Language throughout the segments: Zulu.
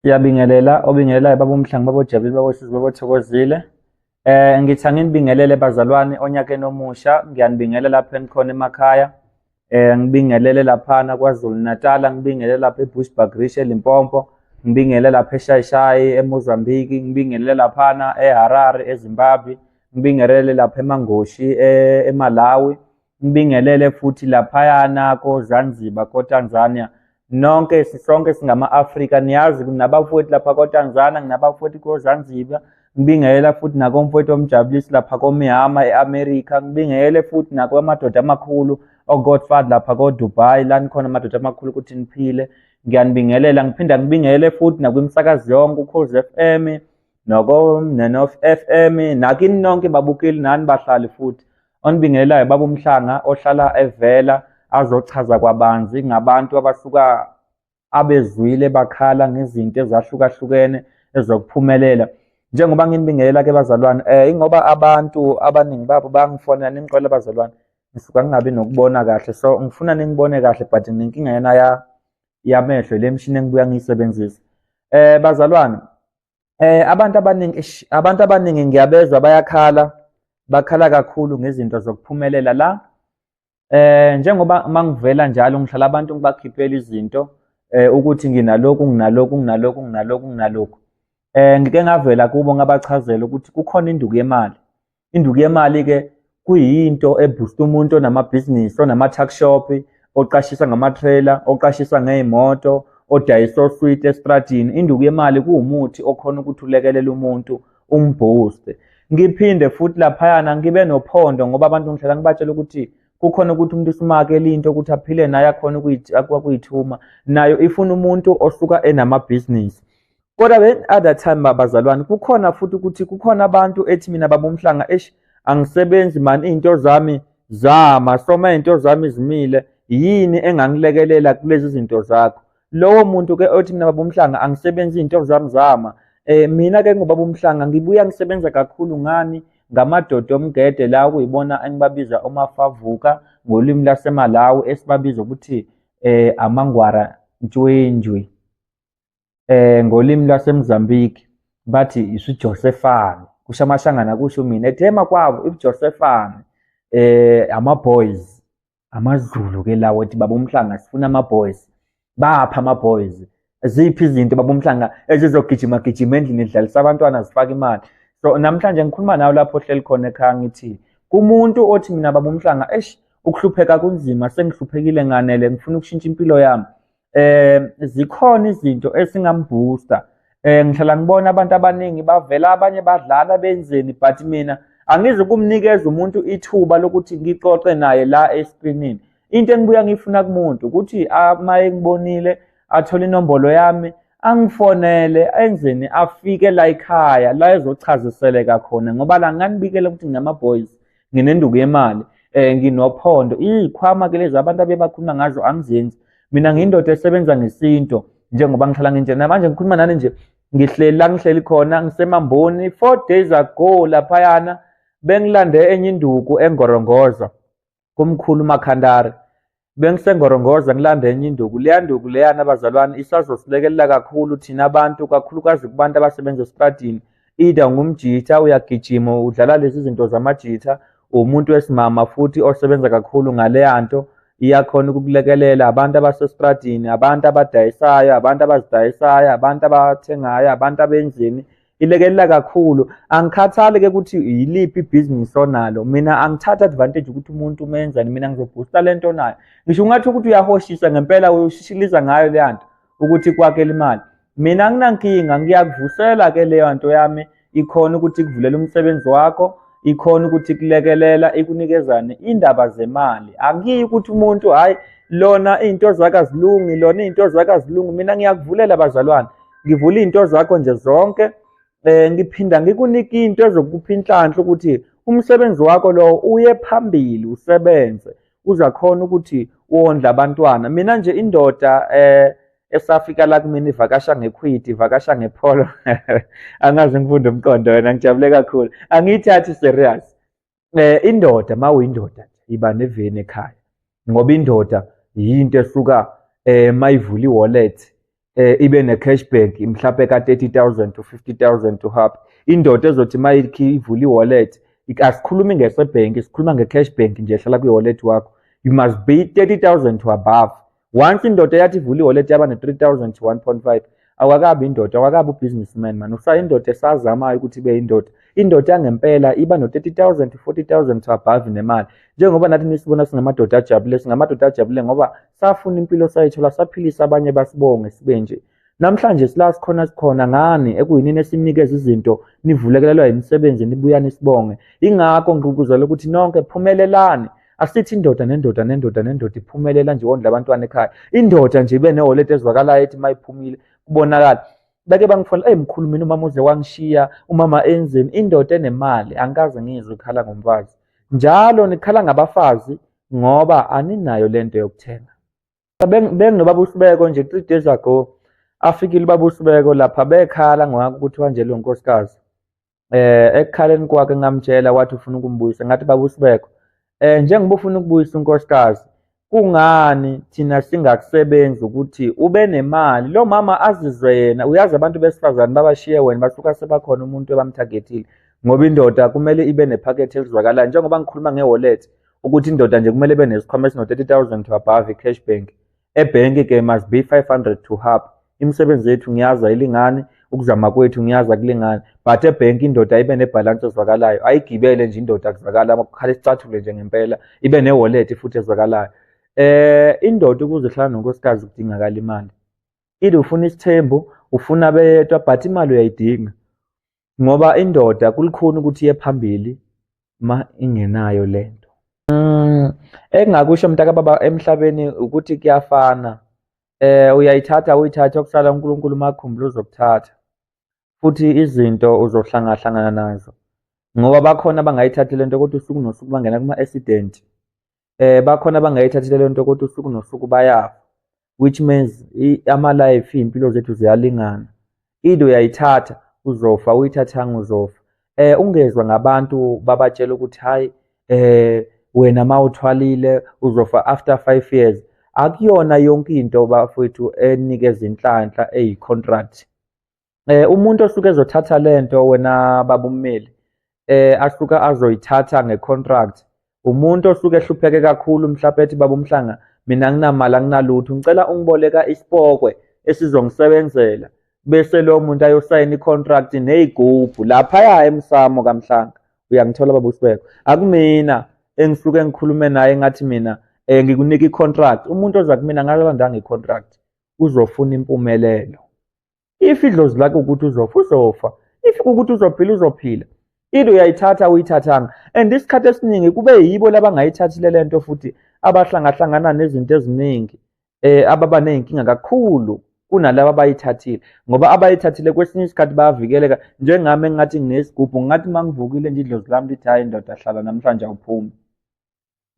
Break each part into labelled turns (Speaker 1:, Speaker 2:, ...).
Speaker 1: Siyabingelela obingelelayo baba uMhlangi baba ojabulile baba osizi baba othokozile. Ngithi anginibingelele bazalwane onyakeni omusha, ngiyanibingelela lapho enikhona emakhaya. Ngibingelele laphana KwaZulu Natal, ngibingelele lapha eBushbuckridge eLimpopo, ngibingelele lapha eShayishayi eMozambique, ngibingelele laphana eHarare eZimbabwe, ngibingelele lapha eMangoshi eMalawi, ngibingelele futhi laphayana koZanzibar koTanzania. Nonke sisonke singama-Afrika, niyazi kunabafowethu lapha koTanzania, nginabafowethu koZanzibar, ngibingelela futhi nakomfowethu omjabulisi lapha koMihama e-America, ngibingelele futhi nakwamadoda amakhulu oGodfather lapha koDubai, la nikhona amadoda amakhulu ukuthi niphile. Ngiyanibingelela, ngiphinda ngibingelele futhi nakwimisakazo yonke uKhozi FM noko Nenof FM nakini nonke babukeli nani bahlali futhi. Onibingelelayo baba uMhlanga ohlala evela azochaza kwabanzi ngabantu abasuka abezwile bakhala ngezinto ezahlukahlukene ezokuphumelela. Njengoba nginibingelela ke bazalwane, ingoba abantu abaningi babo bangifonela ningixolela bazalwane, ngisuka ngingabi nokubona kahle, so ngifuna ningibone kahle but nginenkinga yena ya yamehlo le mshini engibuya ngiyisebenzisa. Bazalwane, abantu abaningi eish, abantu abaningi ngiyabezwa bayakhala, bakhala kakhulu ngezinto zokuphumelela la. Njengoba mangivela njalo ngihlala abantu ngibakhiphela izinto ukuthi nginalokhu, nginalokhu, nginalokhu, nginalokhu, nginalokhu. Ngike ngavela kubo ngabachazela ukuthi kukhona induku yemali. Induku yemali-ke kuyinto ebhusta umuntu onamabhizinisi, onama-tuck shop, oqashisa ngama-trailer, oqashisa ngey'moto, odayisa oswiti estradini. Induku yemali kuwumuthi okhona ukuthi ulekelele umuntu umbhuste. Ngiphinde futhi laphayana ngibe nophondo ngoba abantu ngihlala ngibatshela ukuthi kukhona ukuthi umuntu usumakele into ukuthi aphile naye akhona ukuyithuma nayo ifuna umuntu osuka enamabhizinisi. Kodwa when other time bazalwane kukhona futhi ukuthi kukhona abantu ethi mina baba uMhlanga eish angisebenzi man izinto zami zama soma izinto zami zimile yini engangilekelela kulezi zinto zakho. Lowo muntu ke othi mina baba uMhlanga angisebenzi izinto zami zama, mina ke ngobaba uMhlanga ngibuya ngisebenza kakhulu ngani ngamadoda omgede la kuyibona engibabiza omafavuka ngolimi laseMalawi esibabiza ukuthi amangwara ntshwentshwe. Ngolimi lwaseMozambique bathi isijosefane, kusho amaShangana kusho mina ethema kwabo ibujosefane, ama-boys amaZulu ke lawo ethi baba uMhlanga sifuna ama-boys, bapha ama-boys ziphi izinto baba uMhlanga ezizogijima gijima endlini idlalisa abantwana zifake imali. So namhlanje ngikhuluma nawe lapho ohleli khona ekhaya ngithi kumuntu othi mina baba uMhlanga eish ukuhlupheka kunzima sengihluphekile nganele ngifuna ukushintsha impilo yami. Zikhona izinto esingambooster. Ngihlala ngibona abantu abaningi bavela abanye badlala benzeni but mina angizukumnikeza umuntu ithuba lokuthi ngixoxe naye la escreenini. Into engibuya ngiyifuna kumuntu ukuthi uma engibonile athole inombolo yami angifonele enzeni afike la ekhaya la ezochaziseleka khona ngoba la nganibikela ukuthi nginama-boys nginenduku yemali, nginophondo iy'khwama ke lezi abantu abebakhuluma ngazo angizenzi. Mina ngiyindoda esebenza ngesintu njengoba ngihlala nginje namanje ngikhuluma nani nje ngihleli la ngihleli khona ngisemamboni 4 days ago laphayana bengilande enye induku eNgorongoza kumkhulu Makhandare. Bengisengorongoza ngilande enye induku, leya nduku leyana bazalwane isazosilekelela kakhulu thina abantu, kakhulukazi kubantu abasebenza esitradini. Either ungumjitha uyagijima udlala lezi zinto zamajitha, umuntu wesimama futhi osebenza kakhulu ngaleya nto iyakhona ukukulekelela. Abantu abasestradini, abantu abadayisayo, abantu abazidayisayo, abantu abathengayo, abantu abenzeni, ilekelela kakhulu. Angikhathali ke ukuthi yiliphi ibhizinisi onalo, mina angithathi advantage ukuthi umuntu umenzani, mina ngizobhusta le nto onayo. Ngisho ungathi ukuthi uyahoshisa ngempela ushishiliza ngayo leya nto ukuthi kwakele imali, mina anginankinga, ngiyakuvusela ke leyo nto yami ikhona ukuthi ikuvulele umsebenzi wakho, ikhona ukuthi ikulekelela ikunikezane indaba zemali. Angiyi ukuthi umuntu hhayi lona iy'nto zakhe azilungi, lona iy'nto zakhe azilungi, mina ngiyakuvulela bazalwane, ngivula iy'nto zakho nje zonke, ngiphinda ngikunike into ezokupha inhlanhla ukuthi umsebenzi wakho lowo uye phambili usebenze uzakhona ukuthi wondle abantwana. Mina nje indoda esafika la kumina ivakasha ngekhwidi, ivakasha ngepholo angazi ngifunde umqondo wena, ngijabule kakhulu, angiyithathi serious. Indoda uma uyindoda nje iba neveni ekhaya ngoba indoda yinto esuka mayivula i-wallet Ibe ne-cash bank mhlampe ka-30,000 to 50,000 to hub. Indoda ezothi uma ivula i-wallet, asikhulumi ngesebhenki, sikhuluma nge-cash bank nje ehlala kwi-wallet wakho, you must be 30,000 to above. Once indoda yathi ivula i-wallet yaba ne-3,000 to 1.5, awakabi indoda, awakabi u-businessman man, usayindoda esazamayo ukuthi ibe indoda. Indoda yangempela iba no-30,000 to 40,000 to above nemali. Njengoba nathi nisibona singamadoda ajabule, singamadoda ajabule ngoba safuna impilo, sayithola, saphilisa abanye, basibonge sibe nje. Namhlanje sila sikhona, sikhona ngani ekuyinini esinikeza izinto, nivulekelelwa imisebenzi, nibuya nisibonge. Ingakho ngigqugquzela ukuthi nonke phumelelani. Asithi indoda nendoda nendoda nendoda iphumelela nje wondla abantwana ekhaya. Indoda nje ibe ne-wallet ezwakalayo ethi uma iphumile kubonakala. Bake bangifonela, eyi mkhulu, mina umama uze wangishiya, umama enzeni? Indoda enemali angikaze ngizwe ikhala ngomfazi. Njalo nikhala ngabafazi ngoba aninayo lento yokuthenga. Benginobaba uSibeko nje 3 days ago, afikile ubaba uSibeko lapha, bekhala ngakho ukuthi wanjelwe unkosikazi. Ekukhaleni kwakhe ngamtshela, wathi ufuna ukumbuyisa. Ngathi, baba uSibeko, njengoba ufuna ukubuyisa unkosikazi, kungani thina singakusebenzi ukuthi ube nemali, lo mama azizwe yena? Uyazi abantu besifazane babashiye wena, basuka sebakhona umuntu ebamthagethile, ngoba indoda kumele ibe nephakethe elizwakalayo. Njengoba ngikhuluma nge-wallet ukuthi indoda nje kumele ibe nesikhwama esino-30,000 to above, i-cash bank ebhenki ke must be 500 to up. Imisebenzi yethu ngiyazi ayilingani, ukuzama kwethu ngiyazi akulingani, but ebhenki indoda ibe nebhalansi ezwakalayo, ayigibele nje indoda kuzwakala kukhala isicathulo nje ngempela, ibe ne-wallet futhi ezwakalayo. Indoda ukuze ihlala nonkosikazi kudingakala imali. Either ufuna isithembu, ufuna beyedwa, but imali uyayidinga, ngoba indoda kulukhuni ukuthi iye phambili ma ingenayo lento. Engingakusho mntakababa emhlabeni ukuthi kuyafana. Uyayithatha uyithathe, okusala uNkulunkulu makhumbula uzokuthatha. Futhi izinto uzohlangahlangana nazo. Ngoba bakhona abangayithathi lento kodwa usuku nosuku bangena kuma-accident. Bakhona abangayithathi le nto kodwa usuku nosuku bayafa. Which means ama-life, iy'mpilo zethu ziyalingana. Either uyayithatha uzofa, uyithathanga uzofa. Ungezwa ngabantu babatshela ukuthi hayi, wena mawuthwalile uzofa after 5 years. Akuyona yonke into bafowethu enikeza inhlanhla eyi-contract. Umuntu osuke ezothatha lento, wena baba ummeli, asuka azoyithatha nge-contract, umuntu osuke ehlupheke kakhulu, mhlawumbe ethi, baba uMhlanga, mina anginamali, anginalutho, ngicela ungiboleka isipokwe esizongisebenzela, bese lo muntu ayosayina i-contract ney'gubhu laphaya emsamo kaMhlanga. Uyangithola baba uSibeko? Akumina engisuke ngikhulume naye ngathi mina ngikunika i-contract. Umuntu oza kumina ngalandanga i-contract, uzofuna impumelelo. If idlozi lakho ukuthi uzofa, uzofa. If ukuthi uzophila, uzophila. Either uyayithatha, uyithathanga. And isikhathi esiningi kube yibo labangayithathile lento futhi abahlangahlangana nezinto eziningi, ababa ney'nkinga kakhulu kunalaba abayithathile, ngoba abayithathile kwesinye isikhathi bayavikeleka. Njengami engathi nginesigubhu, ngathi uma ngivukile nje idlozi lami lithi, hhayi ndoda, hlala namhlanje, awuphumi.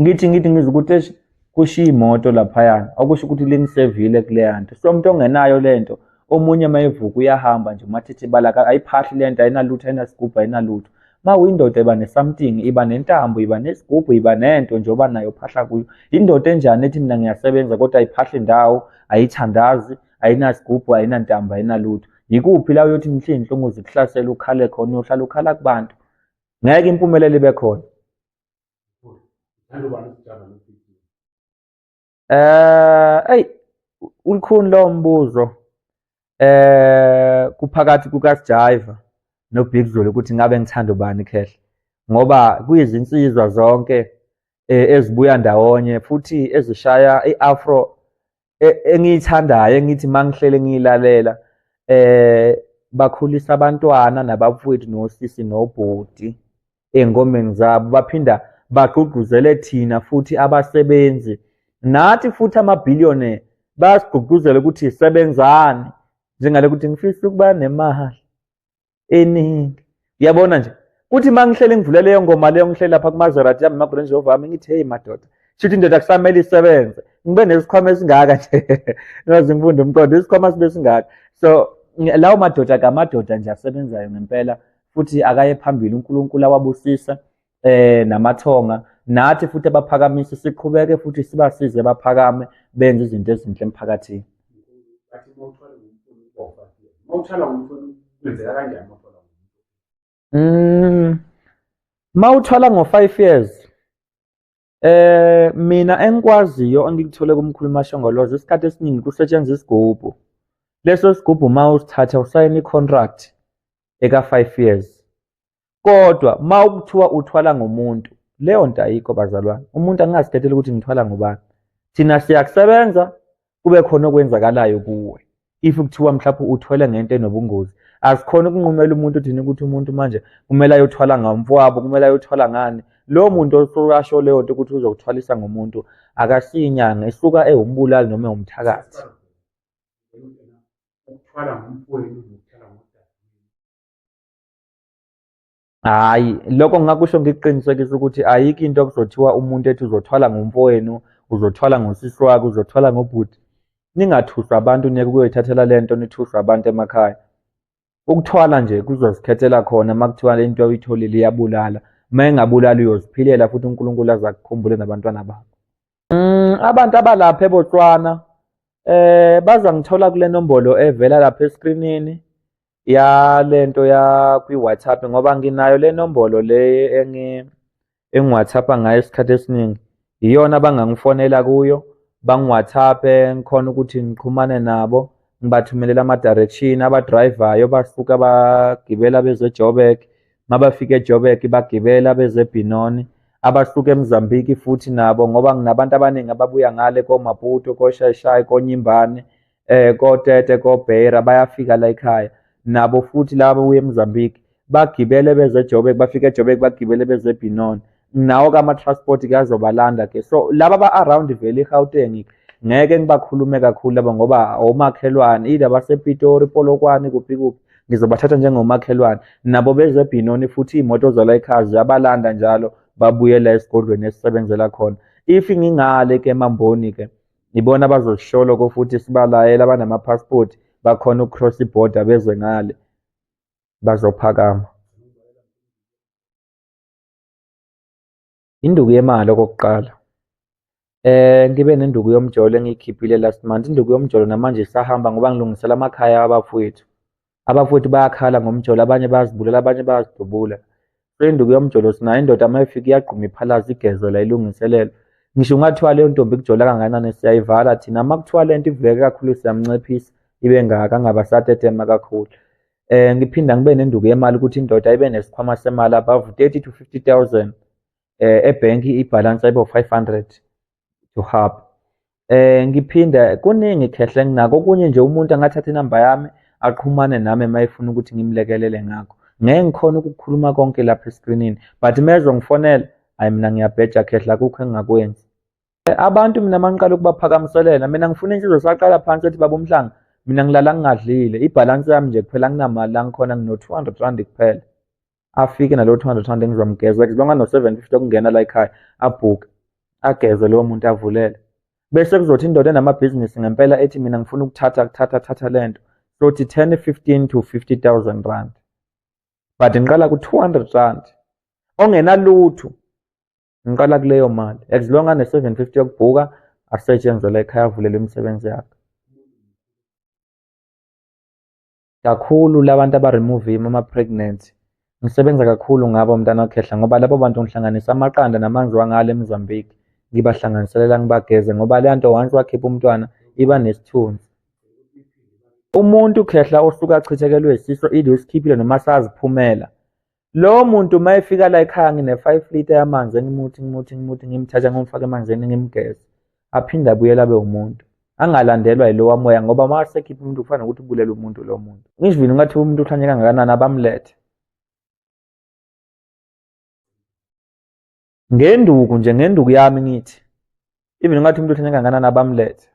Speaker 1: Ngithi ngizwe ukuthi eish, kushiya imoto laphayana, okusho ukuthi lingisevile kuleya nto. So umuntu ongenayo lento, omunye uma evuka uyahamba nje umathithibala, ayiphahli lento, ayinalutho, ayinasigubhu, ayinalutho. Uma uyindoda iba ne-something, iba nentambo, iba nesigubhu, iba nento nje oba nayo phahla kuyo. Indoda enjani ethi mina ngiyasebenza kodwa ayiphahli ndawo, ayithandazi, ayinasigubhu, ayinantambo, ayinalutho? Yikuphi la uyothi mhla iy'nhlungu zikuhlasela ukhale khona? Uyohlala ukhala kubantu, ngeke impumelelo ibe khona.
Speaker 2: Uthanda ubani uSjava noBig?
Speaker 1: Eyi, ulukhuni lowo mbuzo. Kuphakathi kukaSjava noBig Zulu ukuthi ngabe ngithanda ubani khehle, ngoba kuyizinsizwa zonke ezibuya ndawonye futhi ezishaya i-afro engiyithandayo, engithi mangihlele ngiyilalela. Bakhulisa abantwana nabafowethu nosisi nobhuti ey'ngomeni zabo, baphinda bagqugquzele thina futhi abasebenzi, nathi futhi ama-billionaire bayasigqugquzela ukuthi sebenzani, njengale ukuthi ngifisa ukuba nemali eningi. Uyabona nje kuthi uma ngihlele ngivule leyo ngoma leyo, ngihleli lapha kuma-Maserati yami, ma-Range Rover ami, ngithi, hey madoda, shuthi indoda kusamele isebenze, ngibe nesikhwama esingaka nje, ngaze ngifunde umqondo, isikhwama sibe singaka. So lawo madoda kamadoda nje asebenzayo ngempela, futhi akaye phambili, uNkulunkulu awabusisa, namathonga nathi futhi abaphakamise, siqhubeke futhi sibasize baphakame, benze izinto ezinhle emphakathini.
Speaker 2: Bathi uma uthwale. Mawuthwala ngomfowenu kwenzeka kanjani mawuthwala ngomuntu?
Speaker 1: Mawuthwala ngo-5 years, mina engikwaziyo engikuthole kumkhulu Mashongoloza, isikhathi esiningi kusetshenziswa isigubhu. Leso sigubhu uma usithatha usayina i-contract eka-5 years. Kodwa uma kuthiwa uthwala ngomuntu, leyo nto ayikho bazalwane. Umuntu angazikhethela ukuthi ngithwala ngobani. Thina siyakusebenza kube khona okwenzakalayo kuwe. If kuthiwa mhlawumbe uthwele ngento enobungozi, asikhona ukunqumela umuntu thina ukuthi umuntu manje kumele ayothwala ngomfowabo, kumele ayothwala ngani. Lowo muntu osuke asho leyo nto ukuthi uzokuthwalisa ngomuntu akasiyinyanga, isuka ewumbulali noma ewumthakathi.
Speaker 2: Ukuthwala ngomfowenu nokuthwala ngodadewenu.
Speaker 1: Hhayi, lokho ngingakusho ngikuqinisekise ukuthi ayikho into okuzothiwa umuntu ethi uzothwala ngomfowenu, uzothwala ngosisi wakhe, uzothwala ngobhuti. Ningathuswa abantu niyeke ukuyoyithathela le nto nithuswa abantu emakhaya. Ukuthwala nje kuzozikhethela khona uma kuthiwa le nto oyitholile iyabulala. Uma ingabulali uyoziphilela futhi uNkulunkulu aze akukhumbule nabantwana bakho. Abantu abalapha eBotswana bazangithola kule nombolo evela lapha eskrinini ya lento ya kwi-WhatsApp ngoba nginayo le nombolo le engi-WhatsApp ngayo isikhathi esiningi. Iyona abangangifonela kuyo, bangi-WhatsApp-e ngikhona ukuthi ngixhumane nabo, ngibathumelele ama-direction, abadrayivayo basuka bagibela beze eJoburg, mabafika eJoburg bagibela beze eBenoni, abasuka eMozambique futhi nabo ngoba nginabantu abaningi ababuya ngale koMaputo, koShayishayi, koNyimbane, koTete, koBeira bayafika la ekhaya. Nabo futhi laba ababuya eMozambique bagibele beze eJoburg, bafike eJoburg bagibele beze eBenoni. Nawo-ke ama-transport-ke azobalanda ke. So laba aba-around vele iGauteng ngeke ngibakhulume kakhulu laba ngoba omakhelwane, either basePitori, Polokwane, kuphi kuphi, ngizobathatha njengomakhelwane. Nabo beze eBenoni futhi iy'moto zala ekhaya ziyabalanda njalo babuyela esigodlweni esisebenzela khona. If ngingale-ke eMamboni-ke, ibona abazosisho futhi sibalayela abanama-passport bakhona uku-cross ibhoda beze ngale bazophakama. Induku yemali okokuqala. Ngibe nenduku yomjolo engiyikhiphile last month. Induku yomjolo namanje isahamba ngoba ngilungisela amakhaya abafowethu. Abafowethu bayakhala ngomjolo, abanye bayazibulala, abanye bayazidubula. So induku yomjolo sinayo, indoda uma ifika iyagquma iphalaze igezwe la ilungiselelwe. Ngisho ungathiwa leyo ntombi ikujola kangakanani siyayivala thina. Uma kuthiwa le nto ivuleke kakhulu siyamnciphisa ibe ngaka angabe asatetema kakhulu. Ngiphinda ngibe nenduku yemali ukuthi indoda ibe nesikhwama semali above 30 to 50,000 ebhenki ibhalansi ayibe 500 to hub. Ngiphinda kuningi khehle enginako, okunye nje umuntu angathatha inamba yami axhumane nami uma efuna ukuthi ngimlekelele ngakho. Ngeke ngikhone ukukhuluma konke lapha eskrinini, but uma ezongifonela, hhayi mina ngiyabheja khehla, akukho engingakwenzi. Abantu mina uma ngiqala ukubaphakamiselela, mina ngifuna insizwa esaqala phansi ethi baba uMhlanga, mina ngilala ngingadlile, ibhalansi yami nje kuphela anginamali la ngikhona ngino-200 rand kuphela. Afike nalo 200 rand engizomgeza, as long ano-750 okungena la ekhaya, abhuke, ageze lowo muntu avulele. Bese kuzothi indoda enamabhizinisi ngempela ethi mina ngifuna ukuthatha kuthatha thatha lento, sothi 10, 15 to 50,000 rand. But ngiqala ku-200 rand. Ongenalutho, ngiqala kuleyo mali. As long ane-750 yokubhuka, asetshenzwe la ekhaya avulelwe imisebenzi yakhe. Kakhulu labantu aba-remove ama-pregnancy. Ngisebenza kakhulu ngabo mntana Khehla ngoba labo bantu ngihlanganisa amaqanda namanzi wangale eMozambique. Ngibahlanganiselela ngibageze ngoba leya nto once wakhipha umntwana iba nesithunzi. Umuntu Khehla osuke achithekelwe isisu either usikhiphile noma saziphumela. Lowo muntu uma efika la ekhaya ngine-5 litre yamanzi engimuthi ngimuthi ngimuthi ngimthatha ngimfake emanzini ngimgeze. Aphinde abuyele abe umuntu. Angalandelwa yilowa moya ngoba uma esekhipha umuntu kufana nokuthi ubulele umuntu lowo muntu. Ngisho vele ungathi umuntu uhlanye kangakanani abamlethe. Ngenduku nje, ngenduku yami ngithi, even ungathi umuntu uhlanye kangakanani abamlethe.